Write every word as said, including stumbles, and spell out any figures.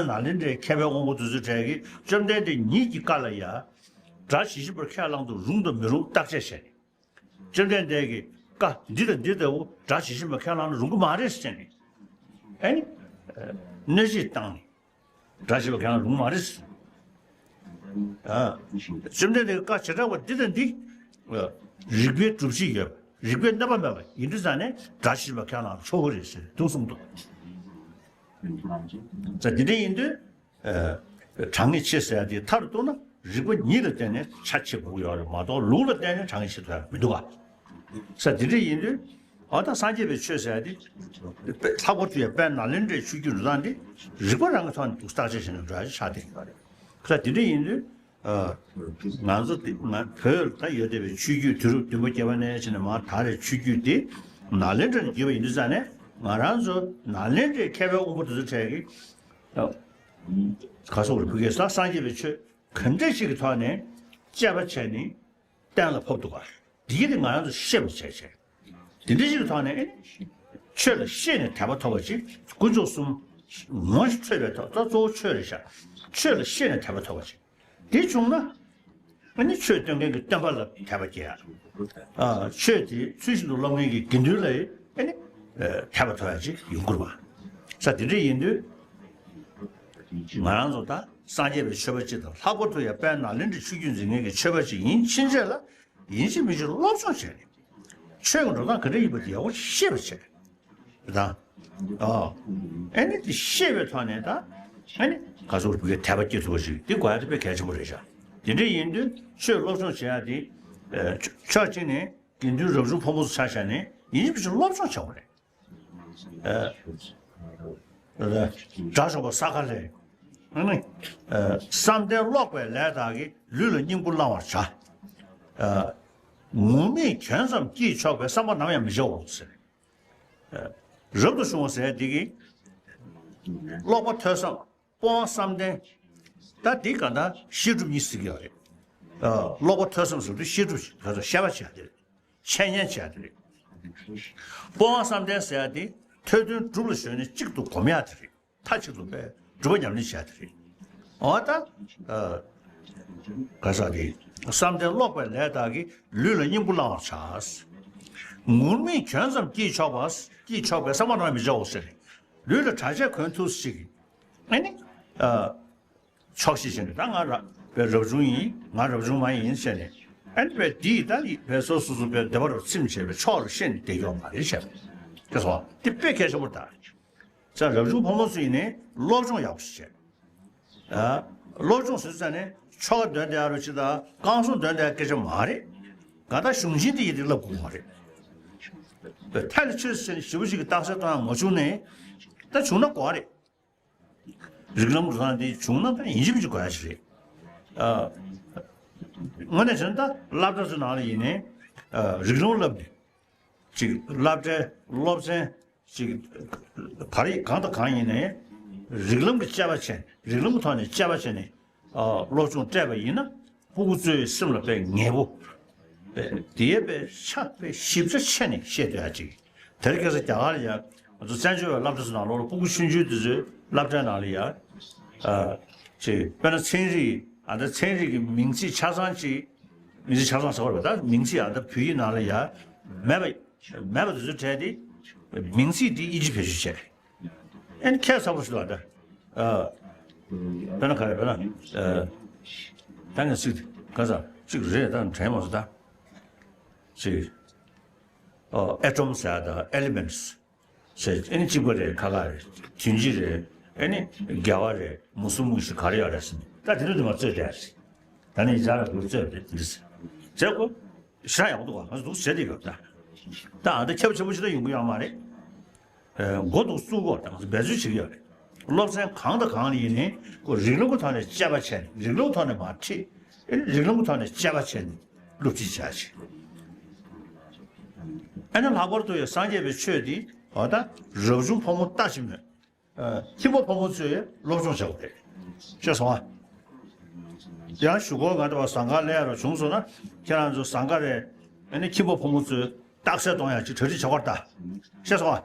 ནཱ་ལེནྡྲའི་མཁས་པའི་དབང་པོ་དེ་ཚོའི་གྲས་ཀྱིས་བཅོམ་ལྡན་འདས་ཉིད་ཀྱི་བཀའ་ལ་ཡ། སྒྲ་ཇི་བཞིན་པར་ཁས་བླངས་དུ་རུང་དང་མི་རུང་བརྟག་དཔྱད་བྱས་ནས། བཅོམ་ལྡན་འདས་ཀྱི་བཀའ་འདི་དང་འདི་ལྟ་བུ་སྒྲ་ཇི་བཞིན་པར་ཁས་བླངས་ན་རུང་གི་མ་རེད་ཟེར་ནས། ཨ་ནི། གནོད་བྱེད་བཏང་ནས། སྒྲ་ཇི་བཞིན་པར་ཁས་བླངས་རུང་མ་རེད་ཟེར། ཨ། བཅོམ་ལྡན་འདས་ཀྱི་བཀའ་བྱེ་བྲག་པ་འདི་དང་འདི། རིགས་པའི་སྒྲུབ་བྱེད་ཡོད་པ། རིགས་པའི་གནོད་པ་མེད་པ་ཡིན་དུས་ཙང་ནས་སྒྲ་ཇི་བཞིན་པར་ཁས་བླངས་ཆོག་གི་རེད་ཟེར་འདུག་གསུངས་འདུག། ཙང་དེ་འདྲ་ཡིན་དུས། ཨ། གྲངས་ངེས་ཆེ་ཟེར་ཡ་དེ་མཐར་གཏུགས་ན་རིགས་པ་ཉིད་ལ་བརྟེན་ནས་ཆ་ཆེ་དགོས་ཀྱི་ཡོད་རེད་མ་གཏོགས་ལུགས་ལ་བརྟེན་ནས་གྲངས་ངེས་ཆེ་ཐུབ་ཡ་མི་འདུག་ག། ས་དེ་འདྲ་ཡིན་དུས། འོ་ད་སངས་རྒྱས་པའི་ཆོས་ཟེར་ཡ་དེ། དཔེ་ལྷག་པར་དུ་ཡ་དཔལ་ནཱ་ལེནྡྲའི་ཆོས་བརྒྱུད་འགྲོ་སྟངས་དེ་རིགས་པ་རང་གི་ཐོག་ནས་འདུག་བརྟག་དཔྱད་བྱས་ནས་འགྲོ་ཡ་ཆགས་བསྡད་ཀྱི་ཡོད་རེད། ས་དེ་འདྲ་ཡིན་དུས། ཨ། ང་ཚོ་དེ་ང་བོད་ལ་ད་ཡོད་བསྡད་པའི་ཆོས་བརྒྱུད་དུས་རབས་བདུན་པ་བརྒྱད་པ་ནས་བྱས་ནས་མར་ད་རེས་ཆོས་བརྒྱུད་དེ་ནཱ་ལེནྡྲ་ནས་བརྒྱུད་པ་ཡིན་དུས་ཙང་ནས་ང་རང་ཚོ་ནཱ་ལེནྡྲའི་མཁས་པའི་དབང་པོ་དེ་ཚོ་གྲས་ཀྱིས། ཨ། ག་སོགས་རེད་བུ་གས་ས་སངས་རྒྱས་པའི་ཆོས་ག་འདྲ་ཞིག་གི་ཐོག་ནས་དཔྱད་པ་བྱས་ནས་གཏན་ལ་ཕབ་འདུག་ག། དེ་གི་དེ་ང་རང་ཚོ་ཤེས་པ་བྱས་བྱས། དེ་འདྲ་ཞིག་གི་ཐོག་ནས་ཨེ། ཆོས་ལ་ཤེས་ནས་དད་པ་ཐོབ་པ་ཅིག། དཀོན་མཆོག་གསུམ་ངོ་ཤེས་འཕྲོད་པའི་ཐོག་ད་གཙོ་བོ་ཆོས་རེད་ཤག། ཆོས་ལ་ཤེས་ནས་དད་པ་ཐོབ་པ་ཅིག། དེ་བྱུང་ན། ཨ་ནི་ཆོས་སྟོན་མཁན་གྱི་སྟོན་པ་ལ་དད་པ་སྐྱེ་ཡ། ཨ། ཆོས་དེ་ཚུལ་བཞིན་དུ་སློབ་མཁན་གྱི་དགེ་འདུན་ལ་ཨ་ནི། ཨ། དད་པ་ཐོབ་ཡ་ཅིག་ཡོང་གི་རེད་པ། ས་དེ་འདྲ་ཡིན་དུས། ང་རང་ཚོ་ད་སངས་རྒྱས་པའི་ཆོས་པ་སྤྱི་དང་ལྷག་པར་དུ་ཡང་དཔལ་ནཱ་ལེནྡྲའི་ཆོས་བརྒྱུད་འཛིན་མཁན་གྱི་ཆོས་པ་ཅིག་ཡིན་ཕྱིན་ཆད་ལ་ཡིན་གཅིག་མིན་གཅིག་སློབ་སྦྱོང་བྱས་ནས་ཆོས་ཀྱི་འགྲོ་སྟངས་ག་འདྲ་ཡིན་པ་དེ་ཡག་པོ་ཤེས་པ་བྱས་དང་། ཨ། ཨ་ནི་དེ་ཤེས་པའི་ཐོག་ནས་ད་ཨ་ནི་ག་ཚོད་བུ་གའི་དད་པ་སྐྱེ་ཐུབ་པ་ཞིག་དེ་དགོས་ཡ་དེ་དཔེ་གལ་ཆེན་པོ་རེད་ཤག། དེ་འདྲ་ཡིན་དུས་ཆོས་སློབ་སྦྱོང་བྱེད་ཡ་དེ་ཕྱོགས་གཅིག་ནས་དགེ་འདུན་རབ་བྱུང་ཕོ་མོ་ཚོ་ཆ་བཞག་ནས་ཡིན་གཅིག་མིན་གཅིག་སློབ་སྦྱོང་བྱེད་དགོས་རེད། ཨ། དགྲ་བཅོམ་པ་ས་ག་ལས། ཨ་ནི། ཨ། བསམ་གཏན་ཀློག་པའི་ལས་དག་གིས་ལུས་ལ་སྙིང་པོ་བླང་བར་བྱ། ཨ། ངུར་སྨྲིག་གྱོན་ཙམ་གྱིས་ཆོག་པའི་བསམ་པ་ནམ་ཡང་མི་བྱའོ་ཟེར། ཨ། རབ་ཏུ་བྱུང་བ་ཟེར་འདི་གིས། ཀློག་པ་ཐོས་བསམ། སྤོང་བ་བསམ་གཏན། ད་འདི་ག་ད་བཤད་སྒྲུབ་གཉིས་ཟེར་གྱི་ཡོད་རེད། ཨ། ཀློག་པ་ཐོས་བསམ་ཟེར་དུས་བཤད་སྒྲུབ་ག་ད་བཤད་པ་བྱས་ཏེ་རེད། འཆད་ཉན་བྱས་ཏེ་རེད། སྤོང་བ་བསམ་གཏན་ཟེར་ཡ་དེ་ཐོས་དོན་སྒྲུབ་ལ་གཞོལ་ནས་གཅིག་ཏུ་སྒོམ་ཡ་དེ་རེད། མཐའ་གཅིག་ཏུ་པའི་སྒྲུབ་པ་ཉམས་ལེན་བྱས་དེ་རེད། འོ་ད། ཨ། ག་ས་དེ། བསམ་གཏན་ཀློག་པའི་ལས་དག་གིས་ལུས་ལ་སྙིང་པོ་བླང་བར་བྱ། ངུར་སྨྲིག་གྱོན་ཙམ་གྱིས་ཆོག་པ་གྱིས་ཆོག་པའི་བསམ་པ་ནམ་མི་བྱའོ་ཟེར། ལུས་ལ་གྲྭ་ཆས་གོན་ཐུབ་ཅིག། ཨ་ནི། ཨ། ཆོག་ཤེས་བྱས་ནས་ད་ང་ར་བའི་རབ་བྱུང་ཡིན། ང་རབ་བྱུང་མ་ཡིན་བྱས་ནས་ཨ་ནི་བའི་འདིས་ད་ཡིན་བའི་སོ་སོ་སོ་བའི་བདེ་བ་རུ་ཚིམ་བྱས་པའི་ཕྱོགས་ལ་ཤེས་ནས་བསྡད་ཡོད་མ་རེད་བྱས། དེ་སོང་དེ་དཔེ་གལ་ཆེན་པོ་ད། ཙང་རབ་བྱུང་ཕོ་མོ་ཚོ་ཡིན་ནའི་སློབ་སྦྱོང་ཡག་པོ་ཞིག་བྱས། ཨ། སློབ་སྦྱོང་ཟེར་ཙང་ནས་ཆོ་ག་འདོན་བསྡད་ཡ་རུ་ཅི་ད་བསྐང་གསོ་འདོན་བསྡད་ཡ་སྐད་ཆ་མ་རེད། ག་ད་གཞུང་ཆེན་དེ་ཡིན་དེ་བསླབ་དགོས་མ་རེད། ཐད་ལ་ཆོས་ཟེར་ནས་ཞེ་པོ་ཞིག་གི་རྟགས་གསལ་གཏོང་ཡ་མ་བྱུང་ནའི། ད་བྱུང་ན་དགོས་རེད། རིགས་ལམ་འགྲོ་སྟངས་དེ་བྱུང་ན་ད་ཡིན་གཅིག་མིན་གཅིག་དགོས་ཡ་ཞིག་རེད། ཨ། དངོས་གནས་བྱས་ན་ད་སློབ་གྲྭ་ཚོའི་ནང་ལ་ཡིན་ནའི། ཨ། རིགས་ལམ་བསླབ་ནས། ཅིག་སློབ་གྲྭའི་སློབ་ཚན་ཅིག་ག་རེ་གང་དང་གང་ཡིན་ནའི་རིགས་ལམ་གྱི་དཔྱད་པ་བྱས་ནས་རིགས་ལམ་གྱི་ཐོག་ནས་དཔྱད་པ་བྱས་ནས། ཨ། སློབ་སྦྱོང་སྤྲད་པ་ཡིན་ན་སྤུ་གུ་ཚོའི་སེམས་ལ་དཔེ་ངེས་པོ། དཔེ་དེའི་དཔེ་ཆ་དཔེ་ཞིབ་ཆ་ཆེ་ནས་ཤེས་ཐུབ་ཡ་ཅིག། དེར་ཁ་སང་རྒྱ་གར་ལ་ཡ་ང་ཚོ་བཙན་བྱོལ་བའི་སློབ་གྲྭ་ཚོ་ནང་ལོགས་ལ་སྤུ་གུ་ཆུང་ཆུང་དེ་ཚོའི་སློབ་གྲྭའི་ནང་ལ་ཡ། ཨ། ཅིག་དཔེར་ན་ཚན་རིག་ཨ་ད་ཚན་རིག་གི་མིང་ཚིག་ཆ་ཚང་ཅིག། མིང་ཚིག་ཆ་ཚང་ཟེར་བ་རེད་ད། མིང་ཚིག་ཨ་ད་བོད་ཡིག་ནང་ལ་ཡ་མེད་པ། མེད་པ་དེ་ཚོ་བྲལ་ཏེ། མིང་ཚིག་འདི་དབྱིན་ཇི་བེད་སྤྱོད་བྱས། ཨ་ནི་ཁྱད་མཚར་པོ་ཞིག་འདུག་ཨ་ད། ཨ། དཔེར་ན་ག་རེ་དཔེར་ན། ཨ། ད་ངས་ཚིག་ག་ས་གཅིག་རེད་ད་དྲན་མ་སོང་ད། ཅིག། ཨ། ཨེ་ཊོམ་ཟེར་ཡ་ད་ཨེ་ལི་མེན་ཊི་སི་ཟེར། ཨ་ནི་གཅིག་པ་རེད། ཁ་ཁ་རེད། བདུན་གཅིག་རེད། ཨ་ནི་བརྒྱ་པ་རེད། མུ་གསུམ་མུ་བཞི་ག་རེ་ཡོད་རེད་ཟེར། ད་དེ་ཚོ་དེ་མ་རྩོད་བསྡད་རེད། ད་ནི་ཡ་ར་འགུལ་རྩོད་བསྡད་དེ་འདྲ་ཟེར། བྱས་གོ། ཞེ་དྲག་ཡག་པོ་འདུག་ག་ང་ཚོ་འདུག་ཟེར་བསྡད་ཡོད་ད། ད་ཨ་ད་ཁྱབ་ཆེན་པོ་ཞིག་ད་ཡོང་གི་ཡོད་མ་རེད། ཨ། འགོ་འདུག་བཙུགས་གོ་ད་ང་ཚོ་འབད་རྩོལ་བྱེད་ཀྱི་ཡོད་རེད། སློབ་ཚན་གང་དང་གང་ལ་ཡིན་ནའི་ཁོ་རིགས་ལམ་གྱི་ཐོག་ནས་དཔྱད་པ་བྱས་ནས་རིགས་ལམ་ཐོག་ནས་མར་ཁྲིད། ཨེ་རིགས་ལམ་གྱི་ཐོག་ནས་དཔྱད་པ་བྱས་ནས་སློབ་ཁྲིད་བྱ་ཞིང་། ཨ་ནི་ལྷག་པར་དུ་ཡང་སངས་རྒྱས་པའི་ཆོས་འདི་འོ་ད་རབ་བྱུང་ཕོ་མོ་ལྟ་ཅི་སྨོས། ཨ། ཁྱིམ་པ་ཕོ་མོ་ཚོས་སློབ་སྦྱོང་བྱ་དགོས་རེད། ཤེས་སོང་ཨ། ཡང་གཞུག་གུར་ང་འདྲ་བ་ཟངས་དཀར་ལས་རོགས་བྱུང་སོང་ན་ཁྱེད་རང་ཚོ་ཟངས་དཀར་རེད། ཨ་ནི་ཁྱིམ་པ་ཕོ་མོ་ཚོས་རྟགས་གསལ་གཏོང་ཡག་ཅིག་གྲ་སྒྲིག་བྱ་དགོས་རེད་ད། ཤེས་སོང་ཨ།